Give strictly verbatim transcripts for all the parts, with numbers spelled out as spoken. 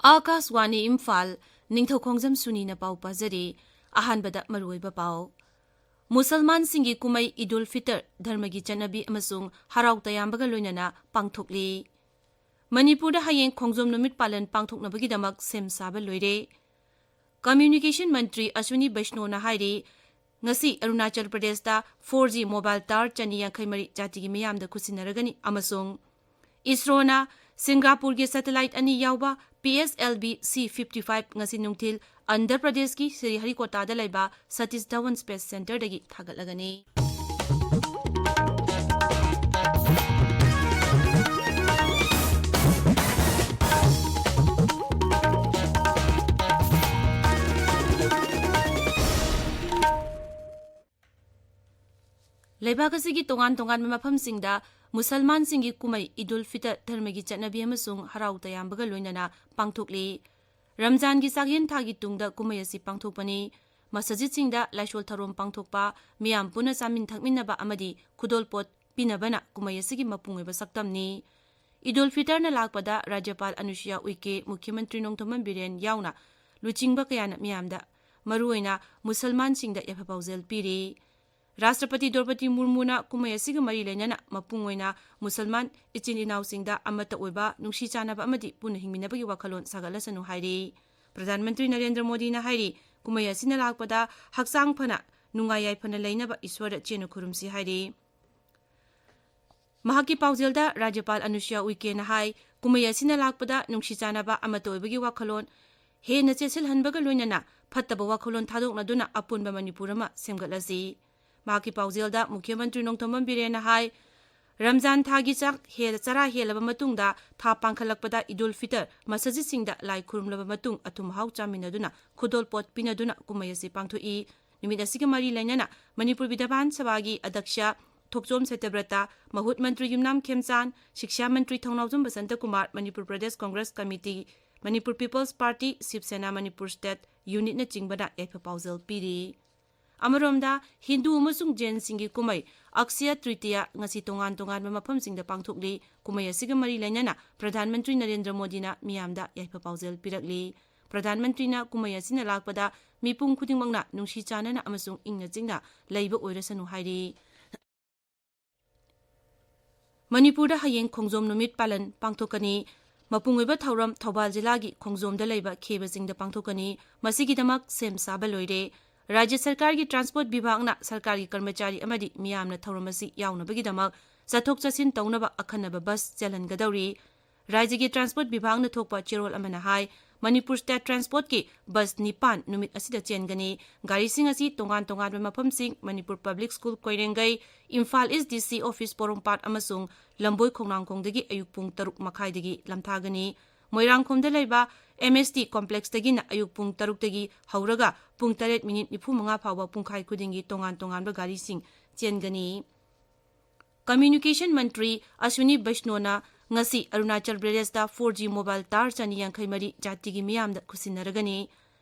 ꯑꯥꯀꯥꯁꯋꯥꯅꯤ ꯏꯝꯐꯥꯜ, ꯅꯤꯡꯊꯧ ꯈꯣꯡꯖꯝ ꯁꯨꯅꯤꯅ ꯄꯥꯎ ꯄꯥꯖꯔꯤ꯫ ꯑꯍꯥꯟꯕꯗ ꯃꯔꯨꯑꯣꯏꯕ ꯄꯥꯎ꯫ ꯃꯨꯁꯜꯃꯥꯟꯁꯤꯡꯒꯤ ꯀꯨꯝꯍꯩ ꯏꯗꯨꯜ ꯐꯤꯇꯔ, ꯙꯔꯃꯒꯤ ꯆꯠꯅꯕꯤ ꯑꯃꯁꯨꯡ ꯍꯔꯥꯎ ꯇꯌꯥꯝꯕꯒ ꯂꯣꯏꯅꯅ ꯄꯥꯡꯊꯣꯛꯂꯤ꯫ ꯃꯅꯤꯄꯨꯔꯗ ꯍꯌꯦꯡ ꯈꯣꯡꯖꯣꯝ ꯅꯨꯃꯤꯠ ꯄꯥꯂꯟ ꯄꯥꯡꯊꯣꯛꯅꯕꯒꯤꯗꯃꯛ ꯁꯦꯝ ꯁꯥꯕ ꯂꯣꯏꯔꯦ꯫ ꯀꯝꯃ꯭ꯌꯨꯅꯤꯀꯦꯁꯟ ꯃꯟꯇ꯭ꯔꯤ ꯑꯁ꯭ꯋꯤꯅꯤ ꯕꯩꯁꯅꯣꯅ ꯍꯥꯏꯔꯤ, ꯉꯁꯤ ꯑꯔꯨꯅꯥꯆꯜ ꯄ꯭ꯔꯗꯦꯁꯇ four G ꯃꯣꯕꯥꯏꯜ ꯇꯥꯋꯔ ꯆꯅꯤ ꯌꯥꯡꯈꯩ ꯃꯔꯤ ꯖꯥꯇꯤꯒꯤ ꯃꯤꯌꯥꯝꯗ ꯈꯨꯠꯁꯤꯟꯅꯔꯒꯅꯤ ꯑꯃꯁꯨꯡ ꯏꯁꯔꯣꯅ ꯁꯤꯡꯒꯥꯄꯨꯔꯒꯤ ꯁꯦꯇꯦꯂꯥꯏꯠ ꯑꯅꯤ ꯌꯥꯎꯕ P S L V C fifty five ꯉꯁꯤ ꯅꯨꯡꯊꯤꯜ ꯑꯟꯙ꯭ꯔ ꯄ꯭ꯔꯗꯦꯁꯀꯤ ꯁ꯭ꯔꯤꯍꯔꯤꯀꯣꯇꯥꯗ ꯂꯩꯕ ꯁꯇꯤꯁ ꯙꯋꯟ ꯁ꯭ꯄꯦꯁ ꯁꯦꯟꯇꯔꯗꯒꯤ ꯊꯥꯒꯠꯂꯒꯅꯤ꯫ ꯂꯩꯕꯥꯛ ꯑꯁꯤꯒꯤ ꯇꯣꯉꯥꯟ ꯇꯣꯉꯥꯟꯕ ꯃꯐꯝꯁꯤꯡꯗ ꯃꯨꯁꯜꯃꯥꯟꯁꯤꯡꯒꯤ ꯀꯨꯝꯍꯩ ꯏꯗꯨꯜ ꯐꯤꯇꯔ ꯙꯔꯃꯒꯤ ꯆꯠꯅꯕꯤ ꯑꯃꯁꯨꯡ ꯍꯔꯥꯎ ꯇꯌꯥꯝꯕꯒ ꯂꯣꯏꯅꯅ ꯄꯥꯡꯊꯣꯛꯂꯤ꯫ ꯔꯝꯖꯥꯟꯒꯤ ꯆꯥꯛꯍꯦꯟ ꯊꯥꯒꯤ ꯇꯨꯡꯗ ꯀꯨꯝꯍꯩ ꯑꯁꯤ ꯄꯥꯡꯊꯣꯛꯄꯅꯤ꯫ ꯃꯁꯖꯤꯗꯁꯤꯡꯗ ꯂꯥꯏꯁꯣꯜ ꯊꯧꯔꯝ ꯄꯥꯡꯊꯣꯛꯄ, ꯃꯤꯌꯥꯝ ꯄꯨꯟꯅ ꯆꯥꯃꯤꯟ ꯊꯛꯃꯤꯟꯅꯕ ꯑꯃꯗꯤ ꯈꯨꯗꯣꯜꯄꯣꯠ ꯄꯤꯅꯕꯅ ꯀꯨꯝꯍꯩ ꯑꯁꯤꯒꯤ ꯃꯄꯨꯡ ꯑꯣꯏꯕ ꯁꯛꯇꯝꯅꯤ꯫ ꯏꯗꯨꯜ ꯐꯤꯇꯔꯅ ꯂꯥꯛꯄꯗ ꯔꯥꯖ꯭ꯌꯄꯥꯜ ꯑꯅꯨꯁꯨꯌꯥ ꯎꯏꯀꯦ, ꯃꯨꯈ꯭ꯌ ꯃꯟꯇ꯭ꯔꯤ ꯅꯣꯡꯊꯣꯝꯕꯝ ꯕꯤꯔꯦꯟ ꯌꯥꯎꯅ ꯂꯨꯆꯤꯡꯕ ꯀꯌꯥꯅ ꯃꯤꯌꯥꯝꯗ, ꯃꯔꯨꯑꯣꯏꯅ ꯃꯨꯁꯜꯃꯥꯟꯁꯤꯡꯗ ꯌꯥꯏꯐ ꯄꯥꯎꯖꯦꯜ ꯄꯤꯔꯤ꯫ ꯔꯥꯁꯇ꯭ꯔꯄꯇꯤ ꯗ꯭ꯔꯧꯄꯗꯤ ꯃꯨꯔꯃꯨꯅ ꯀꯨꯝꯍꯩ ꯑꯁꯤꯒ ꯃꯔꯤ ꯂꯩꯅꯅ ꯃꯄꯨꯡ ꯑꯣꯏꯅ ꯃꯨꯁꯜꯃꯥꯟ ꯏꯆꯤꯟ ꯏꯅꯥꯎꯁꯤꯡꯗ ꯑꯃꯠꯇ ꯑꯣꯏꯕ, ꯅꯨꯡꯁꯤ ꯆꯥꯟꯅꯕ ꯑꯃꯗꯤ ꯄꯨꯟꯅ ꯍꯤꯡꯃꯤꯟꯅꯕꯒꯤ ꯋꯥꯈꯜꯂꯣꯟ ꯁꯥꯒꯠꯂꯁꯅꯨ ꯍꯥꯏꯔꯤ꯫ ꯄ꯭ꯔꯙꯥꯟ ꯃꯟꯇ꯭ꯔꯤ ꯅꯔꯦꯟꯗ꯭ꯔ ꯃꯣꯗꯤꯅ ꯍꯥꯏꯔꯤ, ꯀꯨꯝꯍꯩ ꯑꯁꯤꯅ ꯂꯥꯛꯄꯗ ꯍꯛꯆꯥꯡ ꯐꯅ, ꯅꯨꯡꯉꯥꯏ ꯌꯥꯏꯐꯅ ꯂꯩꯅꯕ ꯏꯁ꯭ꯋꯔꯗ ꯆꯦꯟꯅ ꯈꯨꯔꯨꯝꯁꯤ ꯍꯥꯏꯔꯤ꯫ ꯃꯍꯥꯛꯀꯤ ꯄꯥꯎꯖꯦꯜꯗ ꯔꯥꯖ꯭ꯌꯄꯥꯜ ꯑꯅꯨꯁꯨꯌꯥ ꯎꯏꯀꯦꯅ ꯍꯥꯏ, ꯀꯨꯝꯍꯩ ꯑꯁꯤꯅ ꯂꯥꯛꯄꯗ ꯅꯨꯡꯁꯤ ꯆꯥꯟꯅꯕ, ꯑꯃꯠꯇ ꯑꯣꯏꯕꯒꯤ ꯋꯥꯈꯜꯂꯣꯟ ꯍꯦꯟꯅ ꯆꯦꯠꯁꯤꯜꯍꯟꯕꯒ ꯂꯣꯏꯅꯅ ꯐꯠꯇꯕ ꯋꯥꯈꯜꯂꯣꯟ ꯊꯥꯗꯣꯛꯅꯗꯨꯅ ꯑꯄꯨꯟꯕ ꯃꯅꯤꯄꯨꯔ ꯑꯃ ꯁꯦꯝꯒꯠꯂꯁꯤ꯫ ꯃꯍꯥꯛꯀꯤ ꯄꯥꯎꯖꯦꯜꯗ ꯃꯨꯈ꯭ꯌ ꯃꯟꯇ꯭ꯔꯤ ꯅꯣꯡꯊꯣꯝꯕꯝ ꯕꯤꯔꯦꯟꯅ ꯍꯥꯏ, ꯔꯝꯖꯥꯟ ꯊꯥꯒꯤ ꯆꯥꯛ ꯍꯦꯜ-, ꯆꯔꯥ ꯍꯦꯜꯂꯕ ꯃꯇꯨꯡꯗ ꯊꯥ ꯄꯥꯡꯈꯠꯂꯛꯄꯗ ꯏꯗꯨꯜ ꯐꯤꯇꯔ ꯃꯁꯖꯤꯗꯁꯤꯡꯗ ꯂꯥꯏ ꯈꯨꯔꯨꯝꯂꯕ ꯃꯇꯨꯡ ꯑꯊꯨꯝ ꯑꯍꯥꯎ ꯆꯥꯃꯤꯟꯅꯗꯨꯅ ꯈꯨꯗꯣꯜꯄꯣꯠ ꯄꯤꯅꯗꯨꯅ ꯀꯨꯝꯍꯩ ꯑꯁꯤ ꯄꯥꯡꯊꯣꯛꯏ꯫ ꯅꯨꯃꯤꯠ ꯑꯁꯤꯒ ꯃꯔꯤ ꯂꯩꯅꯅ ꯃꯅꯤꯄꯨꯔ ꯕꯤꯙꯥꯟ ꯁꯚꯥꯒꯤ ꯑꯗ꯭ꯌꯛꯁ ꯊꯣꯛꯆꯣꯝ ꯁꯇ꯭ꯌꯕ꯭ꯔꯇ, ꯃꯍꯨꯠ ꯃꯟꯇ꯭ꯔꯤ ꯌꯨꯝꯅꯥꯝ ꯈꯦꯝꯆꯥꯟ, ꯁꯤꯛꯁꯥ ꯃꯟꯇ꯭ꯔꯤ Thounaojam Basanta Kumar, Manipur Pradesh Congress committee, Manipur people's party, Shiv Sena Manipur state ꯌꯨꯅꯤꯠꯅꯆꯤꯡꯕꯅ ꯌꯥꯏꯐ ꯄꯥꯎꯖꯦꯜ ꯄꯤꯔꯤ꯫ ꯑꯃꯔꯣꯝꯗ, ꯍꯤꯟꯗꯨ ꯑꯃꯁꯨꯡ ꯖꯦꯟꯁꯤꯡꯒꯤ ꯀꯨꯝꯍꯩ ꯑꯛꯁꯌ ꯇ꯭ꯔꯤꯇꯤꯌꯥ ꯉꯁꯤ ꯇꯣꯉꯥꯟ ꯇꯣꯉꯥꯟꯕ ꯃꯐꯝꯁꯤꯡꯗ ꯄꯥꯡꯊꯣꯛꯂꯤ꯫ ꯀꯨꯝꯍꯩ ꯑꯁꯤꯒ ꯃꯔꯤ ꯂꯩꯅꯅ ꯄ꯭ꯔꯙꯥꯟ ꯃꯟꯇ꯭ꯔꯤ ꯅꯔꯦꯟꯗ꯭ꯔ ꯃꯣꯗꯤꯅ ꯃꯤꯌꯥꯝꯗ ꯌꯥꯏꯐ ꯄꯥꯎꯖꯦꯜ ꯄꯤꯔꯛꯂꯤ꯫ ꯄ꯭ꯔꯙꯥꯟ ꯃꯟꯇ꯭ꯔꯤꯅ ꯀꯨꯝꯍꯩ ꯑꯁꯤꯅ ꯂꯥꯛꯄꯗ ꯃꯤꯄꯨꯝ ꯈꯨꯗꯤꯡꯃꯛꯅ ꯅꯨꯡꯁꯤ ꯆꯥꯟꯅꯅ ꯑꯃꯁꯨꯡ ꯏꯪꯅ ꯆꯤꯛꯅ ꯂꯩꯕ ꯑꯣꯏꯔꯁꯅꯨ ꯍꯥꯏꯔꯤ꯫ ꯃꯅꯤꯄꯨꯔꯗ ꯍꯌꯦꯡ ꯈꯣꯡꯖꯣꯝ ꯅꯨꯃꯤꯠ ꯄꯥꯂꯟ ꯄꯥꯡꯊꯣꯛꯀꯅꯤ꯫ ꯃꯄꯨꯡ ꯑꯣꯏꯕ ꯊꯧꯔꯝ ꯊꯧꯕꯥꯜ ꯖꯤꯂꯥꯒꯤ ꯈꯣꯡꯖꯣꯝꯗ ꯂꯩꯕ ꯈꯦꯕ ꯆꯤꯡꯗ ꯄꯥꯡꯊꯣꯛꯀꯅꯤ꯫ ꯃꯁꯤꯒꯤꯗꯃꯛ ꯁꯦꯝ ꯁꯥꯕ ꯂꯣꯏꯔꯦ꯫ ꯔꯥꯖ꯭ꯌ ꯁꯔꯀꯥꯔꯒꯤ ꯇ꯭ꯔꯥꯟꯁꯄꯣꯔꯠ ꯕꯤꯚꯥꯒꯅ ꯁꯔꯀꯥꯔꯒꯤ ꯀꯔꯃꯆꯥꯔꯤ ꯑꯃꯗꯤ ꯃꯤꯌꯥꯝꯅ ꯊꯧꯔꯝ ꯑꯁꯤ ꯌꯥꯎꯅꯕꯒꯤꯗꯃꯛ ꯆꯠꯊꯣꯛ ꯆꯠꯁꯤꯟ ꯇꯧꯅꯕ ꯑꯈꯟꯅꯕ ꯕꯁ ꯆꯦꯜꯍꯟꯒꯗꯧꯔꯤ꯫ ꯔꯥꯖ꯭ꯌꯒꯤ ꯇ꯭ꯔꯥꯟꯁꯄꯣꯔꯠ ꯕꯤꯚꯥꯒꯅ ꯊꯣꯛꯄ ꯆꯦꯔꯣꯜ ꯑꯃꯅ ꯍꯥꯏ, ꯃꯅꯤꯄꯨꯔ ꯁ꯭ꯇꯦꯠ ꯇ꯭ꯔꯥꯟꯁꯄꯣꯔꯠꯀꯤ ꯕꯁ ꯅꯤꯄꯥꯟ ꯅꯨꯃꯤꯠ ꯑꯁꯤꯗ ꯆꯦꯟꯒꯅꯤ꯫ ꯒꯥꯔꯤꯁꯤꯡ ꯑꯁꯤ ꯇꯣꯉꯥꯟ ꯇꯣꯉꯥꯟꯕ ꯃꯐꯝꯁꯤꯡ, ꯃꯅꯤꯄꯨꯔ ꯄꯕ꯭ꯂꯤꯛ ꯁ꯭ꯀꯨꯜ ꯀꯣꯏꯔꯦꯡꯒꯩ, ꯏꯝꯐꯥꯜ ꯏꯁ ꯗꯤ ꯁꯤ ꯑꯣꯐꯤꯁ ꯄꯣꯔꯣꯝꯄꯥꯠ ꯑꯃꯁꯨꯡ ꯂꯝꯕꯣꯏ ꯈꯣꯡꯅꯥꯡꯈꯣꯡꯗꯒꯤ ꯑꯌꯨꯛ ꯄꯨꯡ ꯇꯔꯨꯛ ꯃꯈꯥꯏꯗꯒꯤ ꯂꯝꯊꯥꯒꯅꯤ꯫ ꯃꯣꯏꯔꯥꯡꯈꯣꯝꯗ ꯂꯩꯕ ꯑꯦꯝ ꯑꯦꯁ ꯇꯤ ꯀꯣꯝꯄ꯭ꯂꯦꯛꯁꯇꯒꯤꯅ ꯑꯌꯨꯛ ꯄꯨꯡ ꯇꯔꯨꯛꯇꯒꯤ ꯍꯧꯔꯒ ꯄꯨꯡ ꯇꯔꯦꯠ ꯃꯤꯅꯤꯠ ꯅꯤꯐꯨ ꯃꯉꯥ ꯐꯥꯎꯕ ꯄꯨꯡꯈꯥꯏ ꯈꯨꯗꯤꯡꯒꯤ ꯇꯣꯉꯥꯟ ꯇꯣꯉꯥꯟꯕ ꯒꯥꯔꯤꯁꯤꯡ ꯆꯦꯟꯒꯅꯤ꯫ ꯀꯝꯃ꯭ꯌꯨꯅꯤꯀꯦꯁꯟ ꯃꯟꯇ꯭ꯔꯤ ꯑꯁ꯭ꯋꯤꯅꯤ ꯕꯩꯁꯅꯣꯅ ꯉꯁꯤ ꯑꯔꯨꯅꯥꯆꯜ ꯄ꯭ꯔꯗꯦꯁꯇ ꯐꯣꯔ ꯖꯤ ꯃꯣꯕꯥꯏꯜ ꯇꯥꯋꯔ ꯆꯅꯤ ꯌꯥꯡꯈꯩ ꯃꯔꯤ ꯖꯥꯇꯤꯒꯤ ꯃꯤꯌꯥꯝꯗ ꯈꯨꯠꯁꯤꯟꯅꯔꯒꯅꯤ꯫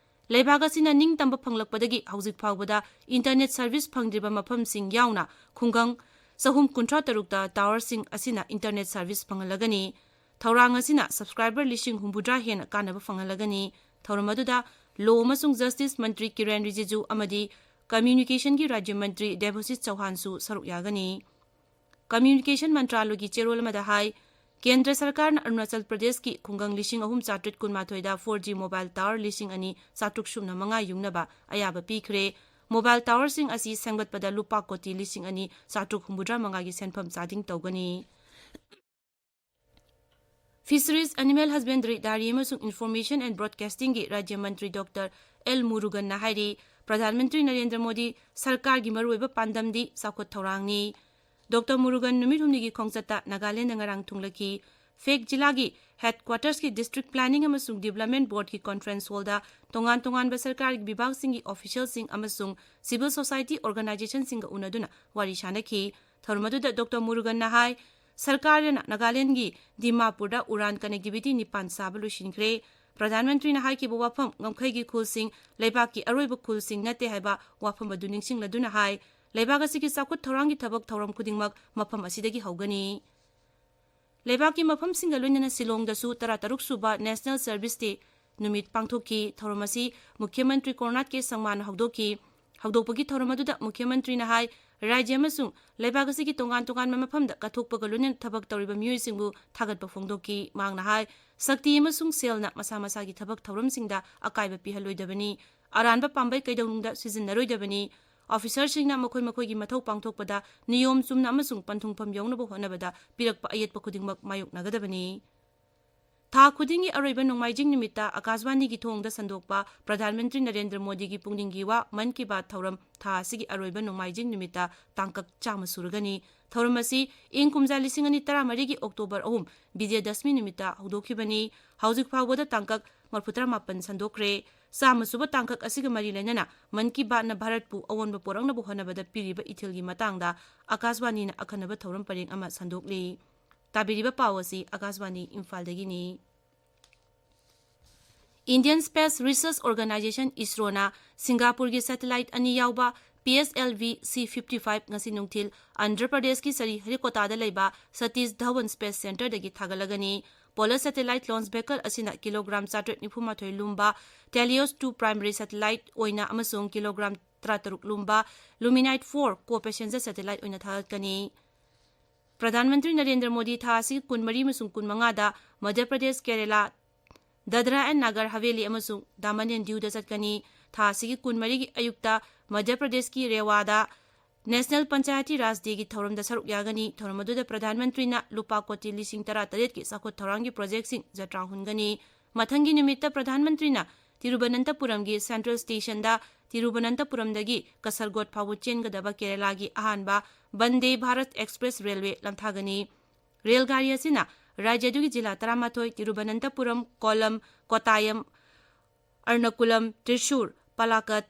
ꯂꯩꯕꯥꯛ ꯑꯁꯤꯅ ꯅꯤꯡꯇꯝꯕ ꯐꯪꯂꯛꯄꯗꯒꯤ ꯍꯧꯖꯤꯛ ꯐꯥꯎꯕꯗ ꯏꯟꯇꯔꯅꯦꯠ ꯁꯔꯚꯤꯁ ꯐꯪꯗ꯭ꯔꯤꯕ ꯃꯐꯝꯁꯤꯡ ꯌꯥꯎꯅ ꯈꯨꯡꯒꯪ ꯆꯍꯨꯝ ꯀꯨꯟꯊ꯭ꯔꯥ ꯇꯔꯨꯛꯇ ꯇꯥꯋꯔꯁꯤꯡ ꯑꯁꯤꯅ ꯏꯟꯇꯔꯅꯦꯠ ꯁꯔꯚꯤꯁ ꯐꯪꯍꯜꯂꯒꯅꯤ꯫ ꯊꯧꯔꯥꯡ ꯑꯁꯤꯅ ꯁꯕꯁꯀ꯭ꯔꯥꯏꯕꯔ ꯂꯤꯁꯤꯡ ꯍꯨꯝꯐꯨꯇꯔꯥ ꯍꯦꯟꯅ ꯀꯥꯟꯅꯕ ꯐꯪꯍꯜꯂꯒꯅꯤ꯫ ꯊꯧꯔꯝ ꯑꯗꯨꯗ ꯂꯣ ꯑꯃꯁꯨꯡ ꯖꯁꯇꯤꯁ ꯃꯟꯇ꯭ꯔꯤ ꯀꯤꯔꯦꯟ ꯔꯤꯖꯤꯖꯨ ꯑꯃꯗꯤ ꯀꯝꯃ꯭ꯌꯨꯅꯤꯀꯦꯁꯟꯒꯤ ꯔꯥꯖ꯭ꯌ ꯃꯟꯇ꯭ꯔꯤ ꯗꯦꯕꯁꯤꯁ ꯆꯧꯍꯥꯟꯁꯨ ꯁꯔꯨꯛ ꯌꯥꯒꯅꯤ꯫ ꯀꯝꯃ꯭ꯌꯨꯅꯤꯀꯦꯁꯟ ꯃꯟꯇ꯭ꯔꯥꯂꯣꯏꯒꯤ ꯆꯦꯔꯣꯜ ꯑꯃꯗ ꯍꯥꯏ, ꯀꯦꯟꯗ꯭ꯔ ꯁꯔꯀꯥꯔꯅ ꯑꯔꯨꯅꯥꯆꯜ ꯄ꯭ꯔꯗꯦꯁꯀꯤ ꯈꯨꯡꯒꯪ ꯂꯤꯁꯤꯡ ꯑꯍꯨꯝ ꯆꯥꯇ꯭ꯔꯦꯠ ꯀꯨꯟꯃꯥꯊꯣꯏꯗ ꯐꯣꯔ ꯖꯤ ꯃꯣꯕꯥꯏꯜ ꯇꯥꯋꯔ ꯂꯤꯁꯤꯡ ꯑꯅꯤ ꯆꯥꯇ꯭ꯔꯨꯛ ꯁꯨꯞꯅ ꯃꯉꯥ ꯌꯨꯡꯅꯕ ꯑꯌꯥꯕ ꯄꯤꯈ꯭ꯔꯦ꯫ ꯃꯣꯕꯥꯏꯜ ꯇꯥꯋꯔꯁꯤꯡ ꯑꯁꯤ ꯁꯦꯝꯒꯠꯄꯗ ꯂꯨꯄꯥ ꯀꯣꯇꯤ ꯂꯤꯁꯤꯡ ꯑꯅꯤ ꯆꯥꯇ꯭ꯔꯨꯛ ꯍꯨꯝꯐꯨꯇꯔꯥ ꯃꯉꯥꯒꯤ ꯁꯦꯟꯐꯝ ꯆꯥꯗꯤꯡ ꯇꯧꯒꯅꯤ꯫ Fisheries, Animal Husbandry, Dairy ꯑꯃꯁꯨꯡ Information and Broadcastingꯒꯤ ꯔꯥꯖ꯭ꯌ ꯃꯟꯇ꯭ꯔꯤ ꯗꯣꯛꯇꯔ ꯑꯦꯜ ꯃꯨꯔꯨꯒꯟꯅ ꯍꯥꯏꯔꯤ, ꯄ꯭ꯔꯙꯥꯟ ꯃꯟꯇ꯭ꯔꯤ ꯅꯔꯦꯟꯗ꯭ꯔ ꯃꯣꯗꯤ ꯁꯔꯀꯥꯔꯒꯤ ꯃꯔꯨꯑꯣꯏꯕ ꯄꯥꯟꯗꯝꯗꯤ ꯆꯥꯎꯈꯠ ꯊꯧꯔꯥꯡꯅꯤ꯫ ꯗꯣꯛꯇꯔ ꯃꯨꯔꯨꯒꯟ ꯅꯨꯃꯤꯠ ꯍꯨꯝꯅꯤꯒꯤ ꯈꯣꯡꯆꯠꯇ ꯅꯥꯒꯥꯂꯦꯟꯗ ꯉꯔꯥꯡ ꯊꯨꯡꯂꯈꯤ꯫ ꯐꯦꯛ ꯖꯤꯂꯥꯒꯤ headquartersꯀꯤ District Planning ꯑꯃꯁꯨꯡ Development Boardꯀꯤ conference hallꯗ ꯇꯣꯉꯥꯟ ꯇꯣꯉꯥꯟꯕ ꯁꯔꯀꯥꯔꯒꯤ ꯕꯤꯚꯥꯒꯁꯤꯡꯒꯤ officialꯁꯤꯡ ꯑꯃꯁꯨꯡ civil society organizationꯁꯤꯡꯒ ꯎꯅꯗꯨꯅ ꯋꯥꯔꯤ ꯁꯥꯅꯈꯤ꯫ ꯊꯧꯔꯝ ꯑꯗꯨꯗ ꯗꯣꯛꯇꯔ ꯃꯨꯔꯨꯒꯟꯅ ꯍꯥꯏ, ꯁꯔꯀꯥꯔꯅ ꯅꯥꯒꯥꯂꯦꯟꯗꯒꯤ ꯗꯤꯃꯥꯄꯨꯔꯗ ꯎꯔꯥꯟ connectivity ꯅꯤꯄꯥꯟ ꯁꯥꯕ ꯂꯣꯏꯁꯤꯟꯈ꯭ꯔꯦ꯫ ꯄ꯭ꯔꯙꯥꯟ ꯃꯟꯇ꯭ꯔꯤꯅ ꯍꯥꯏꯈꯤꯕ ꯋꯥꯐꯝ, ꯉꯝꯈꯩꯒꯤ ꯈꯨꯜꯁꯤꯡ ꯂꯩꯕꯥꯛꯀꯤ ꯑꯔꯣꯏꯕ ꯈꯨꯜꯁꯤꯡ ꯅꯠꯇꯦ ꯍꯥꯏꯕ ꯋꯥꯐꯝ ꯑꯗꯨ ꯅꯤꯡꯁꯤꯡꯂꯗꯨꯅ ꯍꯥꯏ, ꯂꯩꯕꯥꯛ ꯑꯁꯤꯒꯤ ꯆꯥꯎꯈꯠ ꯊꯧꯔꯥꯡꯒꯤ ꯊꯕꯛ ꯊꯧꯔꯝ ꯈꯨꯗꯤꯡꯃꯛ ꯃꯐꯝ ꯑꯁꯤꯗꯒꯤ ꯍꯧꯒꯅꯤ꯫ ꯂꯩꯕꯥꯛꯀꯤ ꯃꯐꯝꯁꯤꯡꯒ ꯂꯣꯏꯅꯅ ꯁꯤꯂꯣꯡꯗꯁꯨ ꯇꯔꯥꯇꯔꯨꯛ ꯁꯨꯕ National Service Day ꯅꯨꯃꯤꯠ ꯄꯥꯡꯊꯣꯛꯈꯤ꯫ ꯊꯧꯔꯝ ꯑꯁꯤ ꯃꯨꯈ꯭ꯌ ꯃꯟꯇ꯭ꯔꯤ ꯀꯣꯔꯅꯥꯠ ꯀꯦ ꯁꯪꯃꯥꯅ ꯍꯧꯗꯣꯛꯈꯤ꯫ ꯍꯧꯗꯣꯛꯄꯒꯤ ꯊꯧꯔꯝ ꯑꯗꯨꯗ ꯃꯨꯈ꯭ꯌ ꯃꯟꯇ꯭ꯔꯤꯅ ꯍꯥꯏ, ꯔꯥꯖ꯭ꯌ ꯑꯃꯁꯨꯡ ꯂꯩꯕꯥꯛ ꯑꯁꯤꯒꯤ ꯇꯣꯉꯥꯟ ꯇꯣꯉꯥꯟꯕ ꯃꯐꯝꯗ ꯀꯠꯊꯣꯛꯄꯒ ꯂꯣꯏꯅꯅ ꯊꯕꯛ ꯇꯧꯔꯤꯕ ꯃꯤꯑꯣꯏꯁꯤꯡꯕꯨ ꯊꯥꯒꯠꯄ ꯐꯣꯡꯗꯣꯛꯈꯤ꯫ ꯃꯍꯥꯛꯅ ꯍꯥꯏ, ꯁꯛꯇꯤ ꯑꯃꯁꯨꯡ ꯁꯦꯜꯅ ꯃꯁꯥ ꯃꯁꯥꯒꯤ ꯊꯕꯛ ꯊꯧꯔꯝꯁꯤꯡꯗ ꯑꯀꯥꯏꯕ ꯄꯤꯍꯜꯂꯣꯏꯗꯕꯅꯤ, ꯑꯔꯥꯟꯕ ꯄꯥꯝꯕꯩ ꯀꯩꯗꯧꯅꯨꯡꯗ ꯁꯤꯖꯤꯟꯅꯔꯣꯏꯗꯕꯅꯤ, ꯑꯣꯐꯤꯁꯔꯁꯤꯡꯅ ꯃꯈꯣꯏ ꯃꯈꯣꯏꯒꯤ ꯃꯊꯧ ꯄꯥꯡꯊꯣꯛꯄꯗ ꯅꯤꯌꯣꯝ ꯆꯨꯝꯅ ꯑꯃꯁꯨꯡ ꯄꯟꯊꯨꯡꯐꯝ ꯌꯧꯅꯕ ꯍꯣꯠꯅꯕꯗ ꯄꯤꯔꯛꯄ ꯑꯌꯦꯠꯄ ꯈꯨꯗꯤꯡꯃꯛ ꯃꯥꯌꯣꯛꯅꯒꯗꯕꯅꯤ꯫ ꯊꯥ ꯈꯨꯗꯤꯡꯒꯤ ꯑꯔꯣꯏꯕ ꯅꯣꯡꯃꯥꯏꯖꯤꯡ ꯅꯨꯃꯤꯠꯇ ꯑꯀꯥꯁꯕꯥꯅꯤꯒꯤ ꯊꯣꯡꯗ ꯁꯟꯗꯣꯛꯄ ꯄ꯭ꯔꯙꯥꯟ ꯃꯟꯇ꯭ꯔꯤ ꯅꯔꯦꯟꯗ꯭ꯔ ꯃꯣꯗꯤꯒꯤ ꯄꯨꯛꯅꯤꯡꯒꯤ ꯋꯥ ꯃꯟ ꯀꯤ ꯕꯥꯠ ꯊꯧꯔꯝ ꯊꯥ ꯑꯁꯤꯒꯤ ꯑꯔꯣꯏꯕ ꯅꯣꯡꯃꯥꯏꯖꯤꯡ ꯅꯨꯃꯤꯠꯇ ꯇꯥꯡꯀꯛ ꯆꯥꯝꯃ ꯁꯨꯔꯒꯅꯤ꯫ ꯊꯧꯔꯝ ꯑꯁꯤ ꯏꯪ ꯀꯨꯝꯖꯥ ꯂꯤꯁꯤꯡ ꯑꯅꯤ ꯇꯔꯥꯃꯔꯤꯒꯤ ꯑꯣꯛꯇꯣꯕꯔ ꯑꯍꯨꯝ ꯕꯤꯖꯌꯗꯁꯃꯤ ꯅꯨꯃꯤꯠꯇ ꯍꯧꯗꯣꯛꯈꯤꯕꯅꯤ꯫ ꯍꯧꯖꯤꯛ ꯐꯥꯎꯕꯗ ꯇꯥꯡꯀꯛ ꯃꯔꯤꯐꯨꯇꯔꯥ ꯃꯥꯄꯟ ꯁꯟꯗꯣꯛꯈ꯭ꯔꯦ꯫ ꯆꯥꯝꯃ ꯁꯨꯕ ꯇꯥꯡꯀꯛ ꯑꯁꯤꯒ ꯃꯔꯤ ꯂꯩꯅꯅ ꯃꯟ ꯀꯤ ꯕꯥꯠꯅ ꯚꯥꯔꯠꯄꯨ ꯑꯑꯣꯟꯕ ꯄꯣꯔꯛꯅꯕ ꯍꯣꯠꯅꯕꯗ ꯄꯤꯔꯤꯕ ꯏꯊꯤꯜꯒꯤ ꯃꯇꯥꯡꯗ ꯑꯀꯥꯁꯕꯥꯅꯤꯅ ꯑꯈꯟꯅꯕ ꯊꯧꯔꯝ ꯄꯔꯦꯡ ꯑꯃ ꯁꯟꯗꯣꯛꯂꯤ꯫ ꯇꯥꯕꯤꯔꯤꯕ ꯄꯥꯎ ꯑꯁꯤ ꯑꯀꯥꯁꯕꯥꯅꯤ ꯏꯝꯐꯥꯜꯗꯒꯤꯅꯤ꯫ Indian Space Research Organisation, ISROꯅ ꯁꯤꯡꯒꯥꯄꯨꯔꯒꯤ satellite ꯑꯅꯤ ꯌꯥꯎꯕ P S L V C fifty five ꯉꯁꯤ ꯅꯨꯡꯊꯤꯜ ꯑꯟꯙ꯭ꯔ ꯄ꯭ꯔꯗꯦꯁꯀꯤ ꯁ꯭ꯔꯤꯍꯔꯤꯀꯣꯇꯥꯗ ꯂꯩꯕ Satish Dhawan Space Centreꯗꯒꯤ ꯊꯥꯒꯠꯂꯒꯅꯤ꯫ Pallas satellite launch vehicle ꯑꯁꯤꯅ ꯀꯤꯂꯣꯒ꯭ꯔꯥꯝ ꯆꯥꯇ꯭ꯔꯦꯠ ꯅꯤꯐꯨ ꯃꯥꯊꯣꯏ ꯂꯨꯝꯕ Helios two primary satellite ꯑꯣꯏꯅ ꯑꯃꯁꯨꯡ ꯀꯤꯂꯣꯒ꯭ꯔꯥꯝ ꯇꯔꯥꯇꯔꯨꯛ ꯂꯨꯝꯕ Luminite four co-passenger satellite ꯑꯣꯏꯅ ꯊꯥꯒꯠꯀꯅꯤ꯫ ꯄ꯭ꯔꯙꯥꯟ ꯃꯟꯇ꯭ꯔꯤ ꯅꯔꯦꯟꯗ꯭ꯔ ꯃꯣꯗꯤ ꯊꯥ ꯑꯁꯤꯒꯤ ꯀꯨꯟꯃꯔꯤ ꯑꯃꯁꯨꯡ ꯀꯨꯟꯃꯉꯥꯗ ꯃꯙ꯭ꯌ ꯄ꯭ꯔꯗꯦꯁ, ꯀꯦꯔꯦꯂꯥ, ꯗꯗ꯭ꯔꯥ ꯑꯦꯟ ꯅꯥꯒꯔ ꯍꯥꯚꯦꯂꯤ ꯑꯃꯁꯨꯡ ꯗꯥꯃꯟ ꯑꯦꯟ ꯗꯤꯎꯗ ꯆꯠꯀꯅꯤ꯫ ꯊꯥ ꯑꯁꯤꯒꯤ ꯀꯨꯟꯃꯔꯤꯒꯤ ꯑꯌꯨꯛꯇ ꯃꯙ꯭ꯌ ꯄ꯭ꯔꯗꯦꯁꯀꯤ ꯔꯦꯋꯥꯗ National Panchayati Raj Dayꯒꯤ ꯊꯧꯔꯝꯗ ꯁꯔꯨꯛ ꯌꯥꯒꯅꯤ꯫ ꯊꯧꯔꯝ ꯑꯗꯨꯗ ꯄ꯭ꯔꯙꯥꯟ ꯃꯟꯇ꯭ꯔꯤꯅ ꯂꯨꯄꯥ ꯀꯣꯇꯤ ꯂꯤꯁꯤꯡ ꯇꯔꯥꯇꯔꯦꯠꯀꯤ ꯆꯥꯎꯈꯠ ꯊꯧꯔꯥꯡꯒꯤ ꯄ꯭ꯔꯣꯖꯦꯛꯁꯤꯡ ꯖꯇ꯭ꯔꯥ ꯍꯨꯟꯒꯅꯤ꯫ ꯃꯊꯪꯒꯤ ꯅꯨꯃꯤꯠꯇ ꯄ꯭ꯔꯙꯥꯟ ꯃꯟꯇ꯭ꯔꯤꯅ ꯇꯤꯔꯨꯕꯅꯟꯇꯄꯨꯔꯝꯒꯤ Central Stationꯗ ꯇꯤꯔꯨꯕꯅꯟꯇꯄꯨꯔꯝꯗꯒꯤ ꯀꯁꯔꯒꯣꯠ ꯐꯥꯎꯕ ꯆꯦꯟꯒꯗꯕ ꯀꯦꯔꯦꯂꯥꯒꯤ ꯑꯍꯥꯟꯕ ꯕꯟꯗꯦ ꯚꯥꯔꯠ ꯑꯦꯛꯁꯄ꯭ꯔꯦꯁ ꯔꯦꯜꯋꯦ ꯂꯝꯊꯥꯒꯅꯤ꯫ ꯔꯦꯜ ꯒꯥꯔꯤ ꯑꯁꯤꯅ ꯔꯥꯖ꯭ꯌ ꯑꯗꯨꯒꯤ ꯖꯤꯂꯥ ꯇꯔꯥꯃꯥꯊꯣꯏ, ꯇꯤꯔꯨꯕꯅꯟꯇꯄꯨꯔꯝ, ꯀꯣꯂꯝ, ꯀꯣꯇꯥꯌꯝ, ꯑꯔꯅꯀꯨꯂꯝ, ꯇ꯭ꯔꯤꯁꯨꯔ, ꯄꯂꯥꯀꯠ,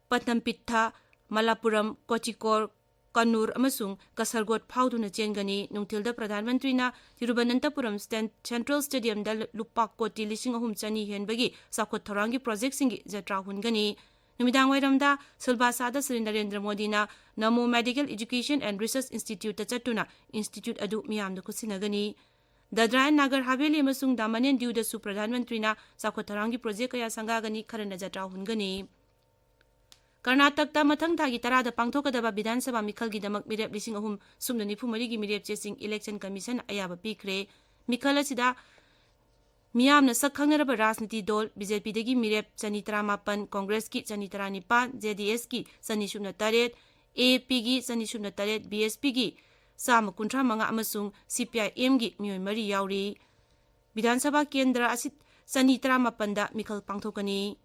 ꯄꯇꯝꯄꯤꯠꯊ, ꯃꯂꯥꯄꯨꯔꯝ, ꯀꯣꯆꯤꯀꯣꯔ, ꯀꯅꯨꯔ ꯑꯃꯁꯨꯡ ꯀꯁꯔꯒꯣꯠ ꯐꯥꯎꯗꯨꯅ ꯆꯦꯟꯒꯅꯤ꯫ ꯅꯨꯡꯊꯤꯜꯗ ꯄ꯭ꯔꯙꯥꯟ ꯃꯟꯇ꯭ꯔꯤꯅ ꯇꯤꯔꯨꯕꯅꯟꯇꯄꯨꯔꯝ Stan-, Central Stadiumꯗ ꯂꯨꯄꯥ ꯀꯣꯇꯤ ꯂꯤꯁꯤꯡ ꯑꯍꯨꯝ ꯆꯅꯤ ꯍꯦꯟꯕꯒꯤ ꯆꯥꯎꯈꯠ ꯊꯧꯔꯥꯡꯒꯤ ꯄ꯭ꯔꯣꯖꯦꯛꯁꯤꯡꯒꯤ ꯖꯇ꯭ꯔꯥ ꯍꯨꯟꯒꯅꯤ꯫ ꯅꯨꯃꯤꯗꯥꯡ ꯋꯥꯏꯔꯝꯗ ꯁꯤꯜꯚꯥꯁꯥꯗ ꯁ꯭ꯔꯤ ꯅꯔꯦꯟꯗ꯭ꯔ ꯃꯣꯗꯤꯅ ꯅꯃꯣ ꯃꯦꯗꯤꯀꯦꯜ ꯏꯗꯨꯀꯦꯁꯟ ꯑꯦꯟ ꯔꯤꯁꯔꯆ ꯏꯟꯁꯇꯤꯇ꯭ꯌꯨꯠꯇ ꯆꯠꯇꯨꯅ ꯏꯟꯁꯇꯤꯇ꯭ꯌꯨꯠ ꯑꯗꯨ ꯃꯤꯌꯥꯝꯗ ꯈꯨꯠꯁꯤꯟꯅꯒꯅꯤ꯫ ꯗꯗ꯭ꯔꯥ ꯑꯦꯟ ꯅꯥꯒꯔ ꯍꯥꯕꯦꯂꯤ ꯑꯃꯁꯨꯡ ꯗꯥꯃꯟ ꯑꯦꯟ ꯗ꯭ꯌꯨꯗꯁꯨ ꯄ꯭ꯔꯙꯥꯟ ꯃꯟꯇ꯭ꯔꯤꯅ ꯆꯥꯎꯈꯠ ꯊꯧꯔꯥꯡꯒꯤ ꯄ꯭ꯔꯣꯖꯦꯛ ꯀꯌꯥ ꯁꯪꯒꯥꯒꯅꯤ, ꯈꯔꯅ ꯖꯇ꯭ꯔꯥ ꯍꯨꯟꯒꯅꯤ꯫ ꯀꯔꯅꯥꯇꯛꯇ ꯃꯊꯪ ꯊꯥꯒꯤ ꯇꯔꯥꯗ ꯄꯥꯡꯊꯣꯛꯀꯗꯕ ꯕꯤꯙꯥꯟ ꯁꯚꯥ ꯃꯤꯈꯜꯒꯤꯗꯃꯛ ꯃꯤꯔꯦꯞ ꯂꯤꯁꯤꯡ ꯑꯍꯨꯝ ꯁꯨꯞꯅ ꯅꯤꯐꯨ ꯃꯔꯤꯒꯤ ꯃꯤꯔꯦꯞ ꯆꯦꯁꯤꯡ ꯏꯂꯦꯛꯁꯟ ꯀꯃꯤꯁꯟꯅ ꯑꯌꯥꯕ ꯄꯤꯈ꯭ꯔꯦ꯫ ꯃꯤꯈꯜ ꯑꯁꯤꯗ ꯃꯤꯌꯥꯝꯅ ꯁꯛ ꯈꯪꯅꯔꯕ ꯔꯥꯖꯅꯤꯇꯤ ꯗꯣꯜ ꯕꯤ ꯖꯦ ꯄꯤꯗꯒꯤ ꯃꯤꯔꯦꯞ ꯆꯅꯤ ꯇꯔꯥꯃꯥꯄꯟ, ꯀꯣꯡꯒ꯭ꯔꯦꯁꯀꯤ ꯆꯅꯤ ꯇꯔꯥꯅꯤꯄꯥꯟ, ꯖꯦ ꯗꯤ ꯑꯦꯁꯀꯤ ꯆꯅꯤ ꯁꯨꯞꯅ ꯇꯔꯦꯠ, ꯑꯦ ꯑꯦ ꯄꯤꯒꯤ ꯆꯅꯤ ꯁꯨꯞꯅ ꯇꯔꯦꯠ, ꯕꯤ ꯑꯦꯁ ꯄꯤꯒꯤ ꯆꯥꯝꯃ ꯀꯨꯟꯊ꯭ꯔꯥ ꯃꯉꯥ ꯑꯃꯁꯨꯡ ꯁꯤ ꯄꯤ ꯑꯥꯏ ꯑꯦꯝꯒꯤ ꯃꯤꯑꯣꯏ ꯃꯔꯤ ꯌꯥꯎꯔꯤ꯫ ꯕꯤꯙꯥꯟ ꯁꯚꯥ ꯀꯦꯟꯗ꯭ꯔ ꯑꯁꯤ ꯆꯅꯤ ꯇꯔꯥꯃꯥꯄꯟꯗ ꯃꯤꯈꯜ ꯄꯥꯡꯊꯣꯛꯀꯅꯤ꯫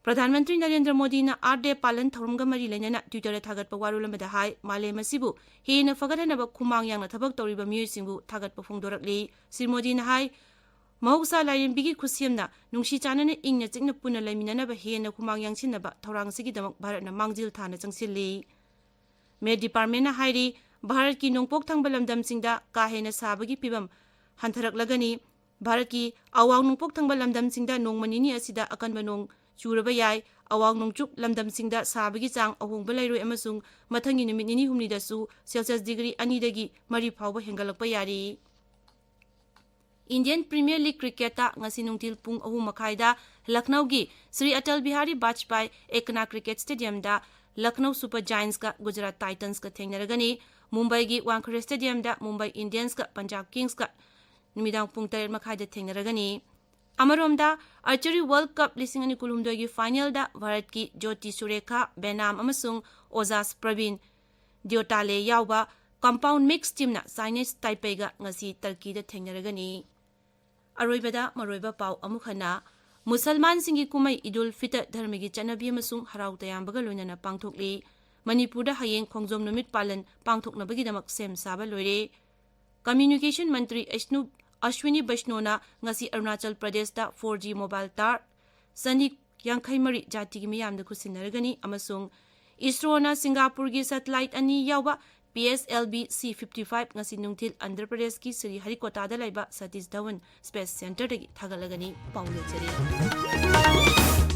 ꯄ꯭ꯔꯙꯥꯟ ꯃꯟꯇ꯭ꯔꯤ ꯅꯔꯦꯟꯗ꯭ꯔ ꯃꯣꯗꯤꯅ ꯑꯥꯔꯊ ꯗꯦ ꯄꯥꯂꯟ ꯊꯧꯔꯝꯒ ꯃꯔꯤ ꯂꯩꯅꯅ Twitter-ꯗ ꯊꯥꯒꯠꯄ ꯋꯥꯔꯣꯜ ꯑꯃꯗ ꯍꯥꯏ, ꯃꯥꯂꯦꯝ ꯑꯁꯤꯕꯨ ꯍꯦꯟꯅ ꯐꯒꯠꯍꯟꯅꯕ ꯈꯨꯃꯥꯡ ꯌꯥꯡꯅ ꯊꯕꯛ ꯇꯧꯔꯤꯕ ꯃꯤꯑꯣꯏꯁꯤꯡꯕꯨ ꯊꯥꯒꯠꯄ ꯐꯣꯡꯗꯣꯔꯛꯂꯤ꯫ ꯁ꯭ꯔꯤ ꯃꯣꯗꯤꯅ ꯍꯥꯏ, ꯃꯍꯧꯁꯥ ꯂꯥꯏꯔꯦꯝꯕꯤꯒꯤ ꯈꯨꯠꯁꯦꯝꯅ ꯅꯨꯡꯁꯤ ꯆꯥꯟꯅꯅ ꯏꯪꯅ ꯆꯤꯛꯅ ꯄꯨꯟꯅ ꯂꯩꯃꯤꯟꯅꯅꯕ ꯍꯦꯟꯅ ꯈꯨꯃꯥꯡ ꯌꯥꯡꯁꯤꯟꯅꯕ ꯊꯧꯔꯥꯡ ꯑꯁꯤꯒꯤꯗꯃꯛ ꯚꯥꯔꯠꯅ ꯃꯥꯡꯖꯤꯜ ꯊꯥꯅ ꯆꯪꯁꯤꯜꯂꯤ꯫ ꯃꯦꯠ ꯗꯤꯄꯥꯔꯠꯃꯦꯟꯅ ꯍꯥꯏꯔꯤ, ꯚꯥꯔꯠꯀꯤ ꯅꯣꯡꯄꯣꯛ ꯊꯪꯕ ꯂꯝꯗꯝꯁꯤꯡꯗ ꯀꯥ ꯍꯦꯟꯅ ꯁꯥꯕꯒꯤ ꯐꯤꯚꯝ ꯍꯟꯊꯔꯛꯂꯒꯅꯤ꯫ ꯚꯥꯔꯠꯀꯤ ꯑꯋꯥꯡ ꯅꯣꯡꯄꯣꯛ ꯊꯪꯕ ꯂꯝꯗꯝꯁꯤꯡꯗ ꯅꯣꯡꯃ ꯅꯤꯅꯤ ꯑꯁꯤꯗ ꯑꯀꯟꯕ ꯅꯣꯡ ꯆꯨꯔꯕ ꯌꯥꯏ꯫ ꯑꯋꯥꯡ ꯅꯣꯡꯆꯨꯞ ꯂꯝꯗꯝꯁꯤꯡꯗ ꯁꯥꯕꯒꯤ ꯆꯥꯡ ꯑꯍꯣꯡꯕ ꯂꯩꯔꯣꯏ ꯑꯃꯁꯨꯡ ꯃꯊꯪꯒꯤ ꯅꯨꯃꯤꯠ ꯅꯤꯅꯤ ꯍꯨꯝꯅꯤꯗꯁꯨ ꯁꯦꯜꯁꯤꯌꯁ ꯗꯤꯒ꯭ꯔꯤ ꯑꯅꯤꯗꯒꯤ ꯃꯔꯤ ꯐꯥꯎꯕ ꯍꯦꯟꯒꯠꯂꯛꯄ ꯌꯥꯔꯤ꯫ ꯏꯟꯗꯤꯌꯟ ꯄ꯭ꯔꯤꯃꯤꯌꯔ ꯂꯤꯒ ꯀ꯭ꯔꯤꯀꯦꯠꯇ ꯉꯁꯤ ꯅꯨꯡꯊꯤꯜ ꯄꯨꯡ ꯑꯍꯨꯝ ꯃꯈꯥꯏꯗ ꯂꯈꯅꯧꯒꯤ ꯁ꯭ꯔꯤ ꯑꯇꯜ ꯕꯤꯍꯥꯔꯤ ꯕꯥꯖꯄꯥꯏ ꯑꯦꯀꯅꯥ ꯀ꯭ꯔꯤꯀꯦꯠ ꯁ꯭ꯇꯦꯗꯤꯌꯝꯗ ꯂꯈꯅꯧ ꯁꯨꯄꯔ ꯖꯥꯏꯟꯁꯀ ꯒꯨꯖꯔꯥꯠ ꯇꯥꯏꯇꯟꯁꯀ ꯊꯦꯡꯅꯔꯒꯅꯤ꯫ ꯃꯨꯝꯕꯥꯏꯒꯤ ꯋꯥꯡꯈꯔꯦ ꯁ꯭ꯇꯦꯗꯤꯌꯝꯗ ꯃꯨꯝꯕꯥꯏ ꯏꯟꯗꯤꯌꯟꯁꯀ ꯄꯟꯖꯥꯕ ꯀꯤꯡꯁꯀ ꯅꯨꯃꯤꯗꯥꯡ ꯄꯨꯡ ꯇꯔꯦꯠ ꯃꯈꯥꯏꯗ ꯊꯦꯡꯅꯔꯒꯅꯤ꯫ ꯑꯃꯔꯣꯝꯗ, ꯑꯥꯔꯆꯔꯤ ꯋꯥꯔꯜꯗ ꯀꯞ ꯂꯤꯁꯤꯡ ꯑꯅꯤ ꯀꯨꯟꯍꯨꯝꯗꯣꯏꯒꯤ ꯐꯥꯏꯅꯦꯜꯗ ꯚꯥꯔꯠꯀꯤ ꯖꯣꯇꯤ ꯁꯨꯔꯦꯈꯥ ꯕꯦꯅꯥꯝ ꯑꯃꯁꯨꯡ ꯑꯣꯖꯥꯁ ꯄ꯭ꯔꯕꯤꯟ ꯗꯤꯌꯣꯇꯥꯂꯦ ꯌꯥꯎꯕ ꯀꯝꯄꯥꯎꯟ ꯃꯤꯛꯁ ꯇꯤꯝꯅ ꯆꯥꯏꯅꯤꯁ ꯇꯥꯏꯄꯦꯏꯒ ꯉꯁꯤ ꯇꯔꯀꯤꯗ ꯊꯦꯡꯅꯔꯒꯅꯤ꯫ ꯑꯔꯣꯏꯕꯗ ꯃꯔꯨꯑꯣꯏꯕ ꯄꯥꯎ ꯑꯃꯨꯛ ꯍꯟꯅ, ꯃꯨꯁꯜꯃꯥꯟꯁꯤꯡꯒꯤ ꯀꯨꯝꯍꯩ ꯏꯗꯨꯜ ꯐꯤꯇꯔ ꯙꯔꯃꯒꯤ ꯆꯠꯅꯕꯤ ꯑꯃꯁꯨꯡ ꯍꯔꯥꯎ ꯇꯌꯥꯝꯕꯒ ꯂꯣꯏꯅꯅ ꯄꯥꯡꯊꯣꯛꯂꯤ꯫ ꯃꯅꯤꯄꯨꯔꯗ ꯍꯌꯦꯡ ꯈꯣꯡꯖꯣꯝ ꯅꯨꯃꯤꯠ ꯄꯥꯂꯟ ꯄꯥꯡꯊꯣꯛꯅꯕꯒꯤꯗꯃꯛ ꯁꯦꯝ ꯁꯥꯕ ꯂꯣꯏꯔꯦ꯫ ꯀꯝꯃ꯭ꯌꯨꯅꯤꯀꯦꯁꯟ ꯃꯟꯇ꯭ꯔꯤ ꯑꯁꯅꯨ-, ꯑꯁ꯭ꯋꯤꯅꯤ ꯕꯩꯁꯅꯣꯅ ꯉꯁꯤ ꯑꯔꯨꯅꯥꯆꯜ ꯄ꯭ꯔꯗꯦꯁꯇ ꯐꯣꯔ ꯖꯤ ꯃꯣꯕꯥꯏꯜ ꯇꯥꯔ ꯆꯅꯤ ꯌꯥꯡꯈꯩ ꯃꯔꯤ ꯖꯥꯇꯤꯒꯤ ꯃꯤꯌꯥꯝꯗ ꯈꯨꯠꯁꯤꯟꯅꯔꯒꯅꯤ ꯑꯃꯁꯨꯡ ꯏꯁꯔꯣꯅ ꯁꯤꯡꯒꯥꯄꯨꯔꯒꯤ ꯁꯦꯇꯦꯂꯥꯏꯠ ꯑꯅꯤ ꯌꯥꯎꯕ P S L V C fifty five ꯉꯁꯤ ꯅꯨꯡꯊꯤꯜ ꯑꯟꯙ꯭ꯔ ꯄ꯭ꯔꯗꯦꯁꯀꯤ ꯁ꯭ꯔꯤ ꯍꯔꯤꯀꯣꯇꯥꯗ ꯂꯩꯕ ꯁꯇꯤꯁ ꯙꯋꯟ ꯁ꯭ꯄꯦꯁ ꯁꯦꯟꯇꯔꯗꯒꯤ ꯊꯥꯒꯠꯂꯒꯅꯤ꯫ ꯄꯥꯎ ꯂꯣꯏꯖꯔꯦ꯫